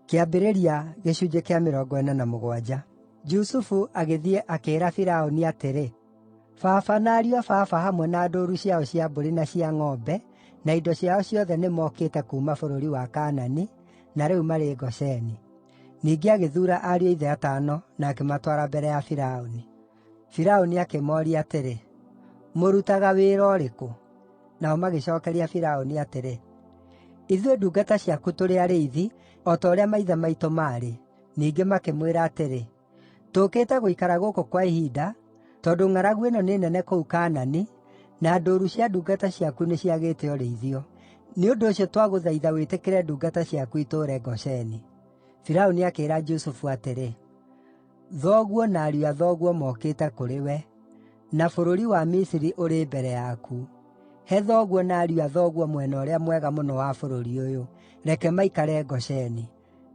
Kĩambĩrĩria gĩcunjĩ kĩa 47. Jusufu agĩthiĩ akĩĩra Firaũni atĩrĩ, “Baba na ariũ a baba hamwe na ndũũru ciao cia mbũri na cia ng'ombe na indo ciao ciothe nĩmokĩte kuuma bũrũri wa Kaanani, na rĩu marĩ Gosheni.” Ningĩ agĩthuura ariũ a ithe atano na akĩmatwara mbere ya Firaũni. Firaũni akĩmooria atĩrĩ, “Mũrutaga wĩra ũrĩkũ?” Nao magĩcookeria Firaũni atĩrĩ, “Ithuĩ ndungata ciaku tũrĩ arĩithi, o ta ũrĩa maithe maitũ maarĩ.” Ningĩ makĩmwĩra atĩrĩ, “Tũũkĩte gũikara gũkũ kwa ihinda, tondũ ng'aragu ĩno nĩ nene kũu Kaanani, na ndũũru cia ndungata ciaku nĩciagĩte ũrĩithio. Nĩ ũndũ ũcio twagũthaitha wĩtĩkĩre ndungata ciaku itũũre Gosheni.” Firaũni akĩĩra Jusufu atĩrĩ, “Thoguo na ariũ a thoguo mokĩte kũrĩ we, na bũrũri wa Misiri ũrĩ mbere yaku. He thoguo na ariũ a thoguo mwena ũrĩa mwega mũno wa bũrũri ũyũ. Reke maikare Gosheni.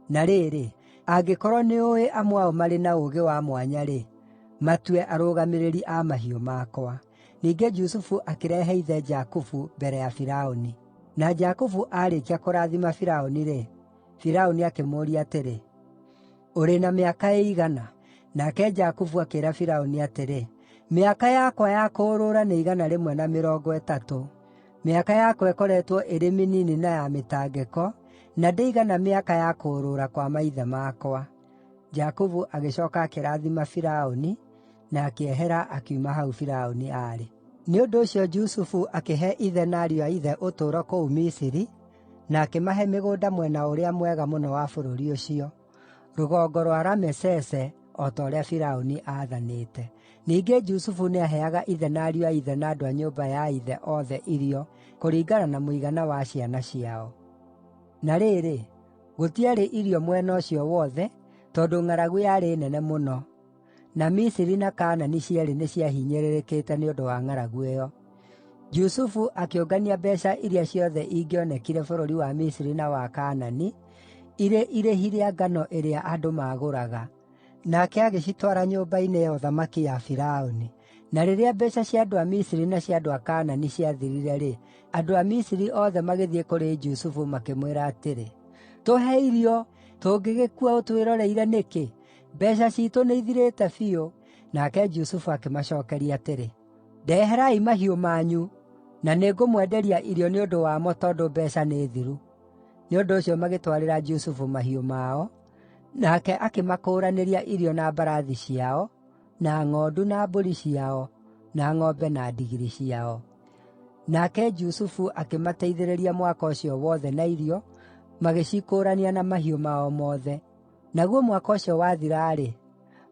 Na rĩrĩ, angĩkorwo nĩũũĩ amwe ao marĩ na ũũgĩ wa mwanya-rĩ, matue arũgamĩrĩri a mahiũ makwa.” Ningĩ Jusufu akĩrehe ithe Jakubu mbere ya Firaũni. Na Jakubu aarĩkia kũrathima Firaũni-rĩ, Firaũni akĩmũũria atĩrĩ, “Ũrĩ na mĩaka ĩigana?” Nake Jakubu akĩĩra Firaũni atĩrĩ, “Mĩaka yakwa ya kũũrũũra nĩ 130. Mĩaka yakwa ĩkoretwo ĩrĩ mĩnini na ya mĩtangĩko, na ndĩigana mĩaka ya kũũrũũra kwa maithe makwa.” Jakubu agĩcooka akĩrathima Firaũni, na akĩehera akiuma hau Firaũni aarĩ. Nĩ ũndũ ũcio Jusufu akĩhe ithe na ariũ a ithe ũtũũro kũu Misiri, na akĩmahe mĩgũnda mwena ũrĩa mwega mũno wa bũrũri ũcio, rũgongo rwa Ramesese, o ta ũrĩa Firaũni aathanĩte. Ningĩ Jusufu nĩaheaga ithe na ariũ a ithe na andũ a nyũmba ya ithe othe irio kũringana na mũigana wa ciana ciao. Na rĩrĩ, gũtiarĩ irio mwena ũcio wothe, tondũ ng'aragu yarĩ nene mũno, na Misiri na Kaanani cierĩ nĩciahinyĩrĩrĩkĩte nĩ ũndũ wa ng'aragu ĩyo. Jusufu akĩũngania mbeeca iria ciothe ingĩonekire bũrũri wa Misiri na wa Kaanani, irĩ irĩhi rĩa ngano ĩrĩa andũ maagũraga. Nake agĩcitwara nyũmba-inĩ ya ũthamaki ya Firaũni. Na rĩrĩa mbeeca cia andũ a Misiri na cia andũ a Kaanani ciathirire-rĩ, andũ a Misiri othe magĩthiĩ kũrĩ Jusufu makĩmwĩra atĩrĩ, “Tũhe irio! Tũngĩgĩkua ũtwĩroreire nĩkĩ? Mbeeca ciitũ nĩithirĩte biũ.” Nake Jusufu akĩmacookeria atĩrĩ, “Ndeherai mahiũ manyu, na nĩngũmwenderia irio nĩ ũndũ wamo tondũ mbeeca nĩ thiru.” Nĩ ũndũ ũcio magĩtwarĩra Jusufu mahiũ mao, nake akĩmakũũranĩria irio na mbarathi ciao, na ng'ondu na mbũri ciao, na ng'ombe na ndigiri ciao. Nake Jusufu akĩmateithĩrĩria mwaka ũcio wothe na irio, magĩcikũũrania na mahiũ mao mothe. Naguo mwaka ũcio wathira-rĩ,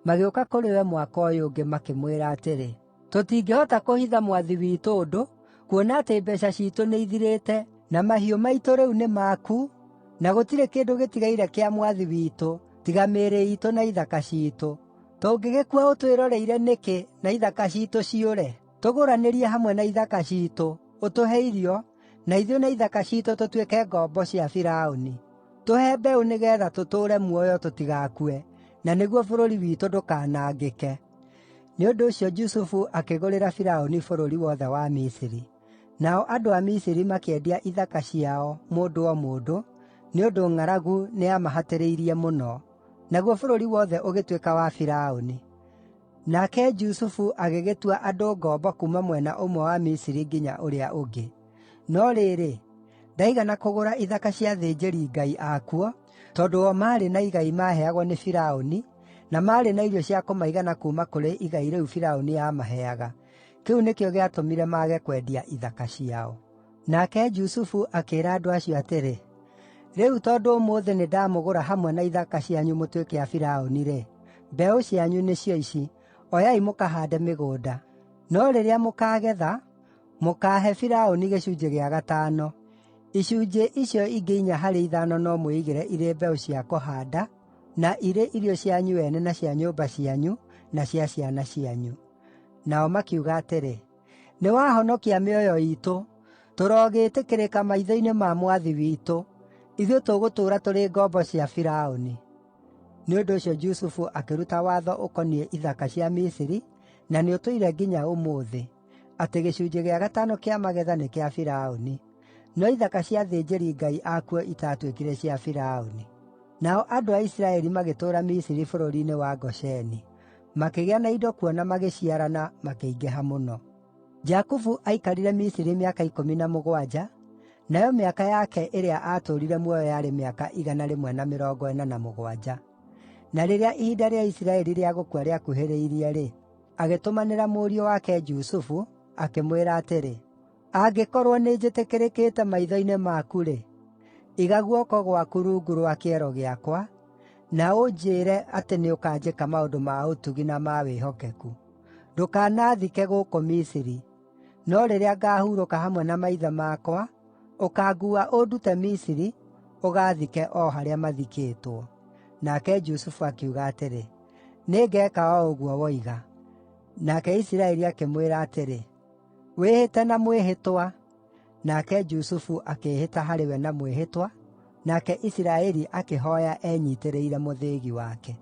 magĩũka kũrĩ we mwaka ũyũ ũngĩ makĩmwĩra atĩrĩ, “Tũtingĩhota kũhitha mwathi witũ ũndũ, kuona atĩ mbeeca ciitũ nĩithirĩte, na mahiũ maitũ rĩu nĩ maku, na gũtirĩ kĩndũ gĩtigaire kĩa mwathi witũ tiga mĩĩrĩ iitũ na ithaka ciitũ. Tũngĩgĩkua ũtwĩroreire nĩkĩ na ithaka ciitũ ciũre? Tũgũranĩrie hamwe na ithaka ciitũ, ũtũhe irio, na ithuĩ na ithaka ciitũ tũtuĩke ngombo cia Firaũni. Tũhe mbeũ nĩgeetha tũtũũre muoyo tũtigakue, na nĩguo bũrũri witũ ndũkanangĩke.” Nĩ ũndũ ũcio Jusufu akĩgũrĩra Firaũni bũrũri wothe wa Misiri. Nao andũ a Misiri makĩendia ithaka ciao mũndũ o mũndũ, nĩ ũndũ ng'aragu nĩyamahatĩrĩirie mũno. Naguo bũrũri wothe ũgĩtuĩka wa Firaũni. Nake Jusufu agĩgĩtua andũ ngombo kuuma mwena ũmwe wa Misiri nginya ũrĩa ũngĩ. No rĩrĩ, ndaigana kũgũra ithaka cia athĩnjĩri-ngai akuo, tondũ o maarĩ na igai maaheagwo nĩ Firaũni, na maarĩ na irio cia kũmaigana kuuma kũrĩ igai rĩu Firaũni aamaheaga. Kĩu nĩkĩo gĩatũmire mage kwendia ithaka ciao. Nake Jusufu akĩĩra andũ acio atĩrĩ, “Rĩu tondũ ũmũthĩ nĩndamũgũra hamwe na ithaka cianyu mũtuĩke a Firaũni-rĩ, mbeũ cianyu nĩcio ici, oyai mũkahaande mĩgũnda. No rĩrĩa mũkaagetha, mũkaahe Firaũni gĩcunjĩ gĩa gatano. Icunjĩ icio ingĩ inya harĩ ithano no mwĩigĩre irĩ mbeũ cia kũhaanda, na irĩ irio cianyu ene na cia nyũmba cianyu, na cia ciana cianyu.” Nao makiuga atĩrĩ, “Nĩwahonokia mĩoyo iitũ. Tũrogĩĩtĩkĩrĩka maitho-inĩ ma mwathi witũ. Ithuĩ tũgũtũũra tũrĩ ngombo cia Firaũni.” Nĩ ũndũ ũcio Jusufu akĩruta watho ũkoniĩ ithaka cia Misiri, na nĩũtũire nginya ũmũthĩ, atĩ gĩcunjĩ gĩa gatano kĩa magetha nĩ kĩa Firaũni. No ithaka cia athĩnjĩri-ngai akuo itaatuĩkire cia Firaũni. Nao andũ a Isiraeli magĩtũũra Misiri bũrũri-inĩ wa Gosheni. Makĩgĩa na indo kuo na magĩciarana, makĩingĩha mũno. Jakubu aikarire Misiri mĩaka 17, nayo mĩaka yake ĩrĩa aatũũrire muoyo yarĩ mĩaka 147. Na rĩrĩa ihinda rĩa Isiraeli rĩa gũkua rĩakuhĩrĩirie-rĩ, agĩtũmanĩra mũriũ wake Jusufu, akĩmwĩra atĩrĩ, “Angĩkorwo nĩnjĩtĩkĩrĩkĩte maitho-inĩ maku-rĩ, iga guoko gwaku rungu rwa kĩero gĩakwa, na ũnjĩĩre atĩ nĩũkanjĩka maũndũ ma ũtugi na ma wĩhokeku. Ndũkanaathike gũkũ Misiri, no rĩrĩa ngaahurũka hamwe na maithe makwa, ũkaanguua ũndute Misiri, ũgaathike o harĩa mathikĩtwo.” Nake Jusufu akiuga atĩrĩ, “Nĩngeeka o ũguo woiga.” Nake Isiraeli akĩmwĩra atĩrĩ, “Wĩhĩte na mwĩhĩtwa.” Nake Jusufu akĩĩhĩta harĩ we na mwĩhĩtwa, nake Isiraeli akĩhooya enyiitĩrĩire mũthĩgi wake.